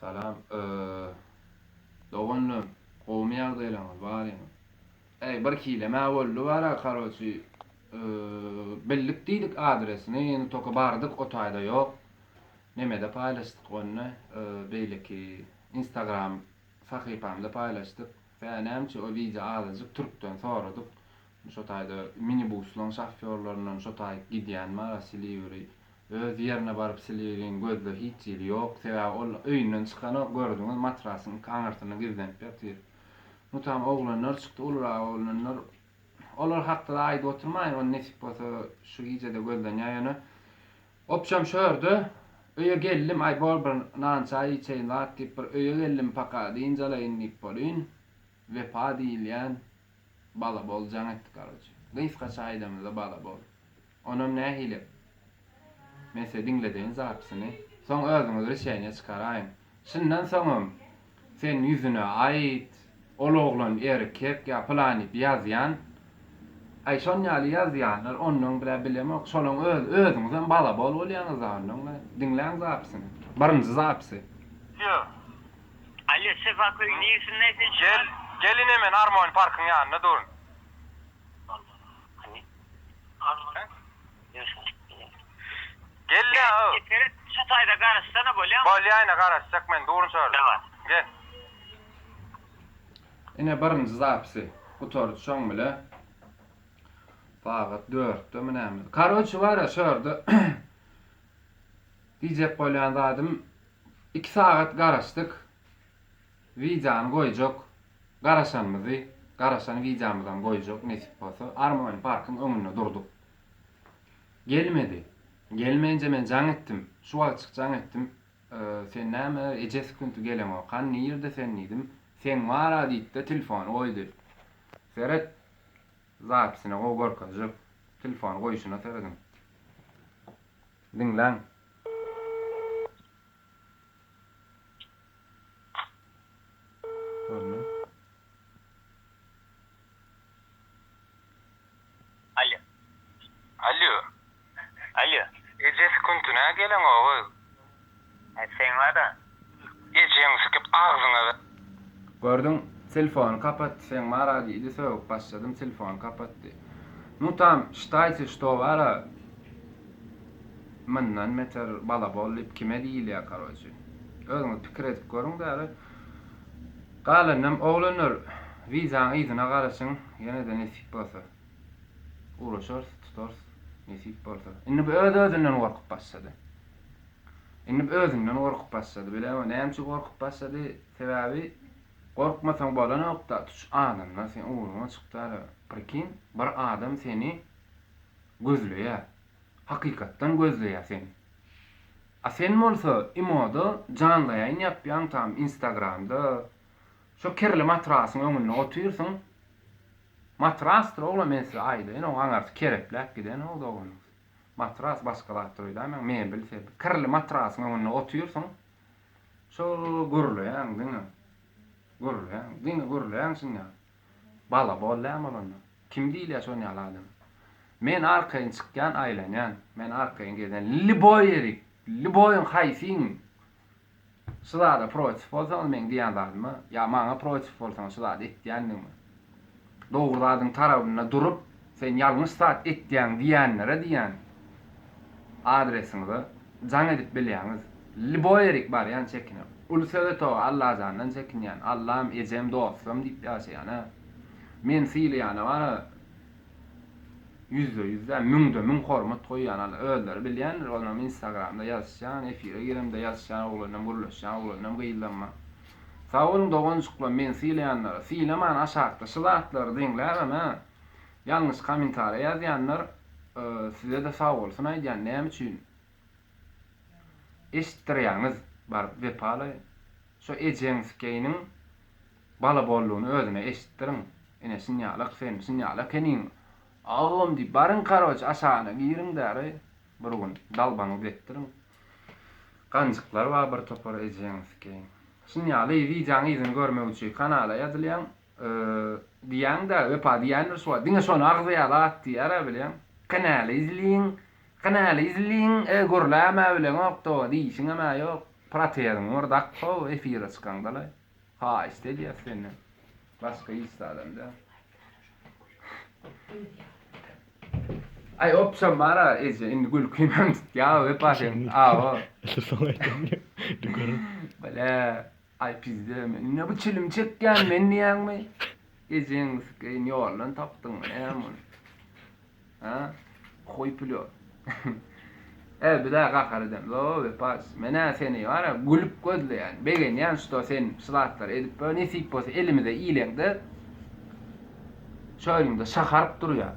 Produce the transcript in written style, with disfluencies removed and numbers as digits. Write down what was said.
Salam doganlar gowumy ýagdaýlaryňyz baryňyz. Äý bir hilemä boldy bara karoçi bildik diýdik adresini indi toka bardyk o taýda ýok nemede paýlaşdyk ony beýleki instagram sahypamda paýlaşdyk sä näme üçin o wideo azajyk türkden soradyk şo taýda minibuslaň şofýorlaryndan şo taýyk gidýän bara siliwri Öz ýerine baryp Siliriň gözde hiç ýeri ýok. Sebäbi ol öýünden çykanok, gördüňiz, matrasyň aňyrsynda gizlenip ýatyr. Nu tam oglanlar çykdy, ulurak oglanlar. Olar hakda-da aýdyp oturmaýyn, ony nesip bolsa şu gije-de gözlenýär ýöne. Opşam şu ýerde öýe geldim, aý bor bir nan-çaý içeýin zat diýip bir öýe geldim paka dynç alaýyn diýip bolýyn. Wepa diýilýän balabol jaň etdi karoçe. Gysgaça aýdamyzda balabol. Onam nähili? Men size diňledeýin zapisini. Soň özüňiz rişeniýe çykaraýyň. Şundan soňam sen ýüzüne aýt, ol oglan erkek ýa pylan diýip ýazýan. Aý şon ýaly ýazýanlar onnoň bilä bilemok. Şolaň öz özüňizem balabol bolýaňyzda onnoň la. Diňläň zapisini. Birinji zapisi. Ýo. Alýo Sefa köýüň niresinde sen şu Gel, wagt? gel ine men Armoni parkyň ýanynda durun. Gel-le ho. Seret, şu taýda garaşsana bolýamy? Bolýa ine garaşjak men durun şo ýerde. Gel. Ine birinji zapisi gutardy şoň bile. Sagat dörtdemi näme. Karoçi bara şo ýerde diýjek bolýan zadym iki sagat garaşdyk. Wideony goýjak. Garaşanymyzy, garaşan wideomyzam goýjak nesip bolsa. Armoni parkyň öňünde durduk. Gelmedi. Gelmeyince men jaň etdim. Şu wagtjyk jaň etdim. Sen näme eje sükünti geleňok. Hany nirde sen diýdim. Seň bar-a diýdi-de telefony goýdy. Seret. Zapisine gowy görkezjek. Telefony goýşuna serediň. Diňläň. Görme. Alo. Alo. Alo. Ejesi künti nä geleňok öz. Hä seň bada. Ejeň sikip agzyňa. Gördüň telefony kapatdy seň bara diýdi sögüp başladym telefony kapatdy. Nu tam ştaýte şto bara Mundan beter balabol diýip kime diýilýär karoçi. Özüňiz pikir edip görüň däli. Galanynam oglanlar wizaň yzyna garaşyň ýenede nesip bolsa. Uğraşarys tutarys nesip bolsa. Indi bu öz özünden gorkup başlady. Indi bu özünden gorkup başlady. Bilemok näme üçin gorkup başlady. Sebäbi gorkmasaň bolanokda tutuş adamlar seň ugruňa çykdy. Prikin bir adam seni gözleýär. Hakykatdan gözleýär seni. A sen bolsa imoda janlaýaýyn ýapýaň tam instagramda şo kirli matrasyň öňünde otyrsyň. Matrasdyr oglan men size aýdaýyn oň aňarsy kerepläp giden o doganyňyz. Matras başga zatdyr öýdämäň mebel sebel. Kirli matrasyň öňünde otyrsyň. Şo gürleýäň diňe. Gürleýäň diňe gürleýäň şinýaly. Bala bol dämi ol onda. Kim diýilýär şon ýaly adama. Men arkaýyn çykýan aýlanýan. Men arkaýyn gezýän. Lýuboý ýerik. Lýuboýyň haýsyň şu zada protiw bolsaňyz meň diýýän zadyma ýa maňa protiw bolsaňyz şu zady etýändigime. Dogry zadyň tarabynda durup sen ýalňyş zat etýäň diýýänlere diýýän adresiňize jaň edip bilýäňiz. Lýuboý ýerik barýan çekinip. Uly söze toba Allajandan çekinýän. Allam, ejem, dostum diýip ýaşaýan-a. Men sylaýana bar-a ýüzde-ýüz däl, müňde-müň hormat goýýan. Alla özleri bilýändir, onam instagramda ýazyşýan, efire giremde ýazyşýan oglanam, gürleşýän oglanam, gyzlam bar. Sag boluň doganjyklam, meni sylaýanlara. Sylaman aşakda şu zatlary diňläbem-ä, ýalňyş kommentariýa ýazýanlar, size-de sag bolsun aýdýan, näme üçin eşitdirýäňiz baryp wepaly şo ejeňskeýniň balabollugyny özüne eşitdiriň ine şinýalak sen şinýalak ekeniň agam diýip baryň karoç aşagyna giriň däri bir gün dalbaňyzy etdiriň ganjyklar bar bir topar ejeňskeýiň şinýaly wideoň yzyny görmek üçin kanala ýazylýaň diýýäň-dä Wepa diýýändir şu wagt diňe şony agzaýar zat diýýär-ä bilýäň kanaly izliň kanaly izliň e gürläm-ä bileňok doga diýişiňem-ä ýok. Proteziňi bir dak how efire çykaňdalaý. Haýyşt edýäs senden. Başga hiç zadam däl. Aý opşam bara eje indi gülkimem tutýa Wepa sen awa. Soň aýdýan görün. Bile aý pizde men indi bu çilim çekýän men diýýäňmi? Ejeň sikeýin ýoldan tapdyňmy näme muny? Ha? Huý pulýor. E bizä gahar eden. Zo Wepaş, men-ä seni bar-a gülüp gözleýän. Begenýän şto sen şu zatlary edip bir nesip bolsa elimize ileňde şo eliňde şaharyp durýar.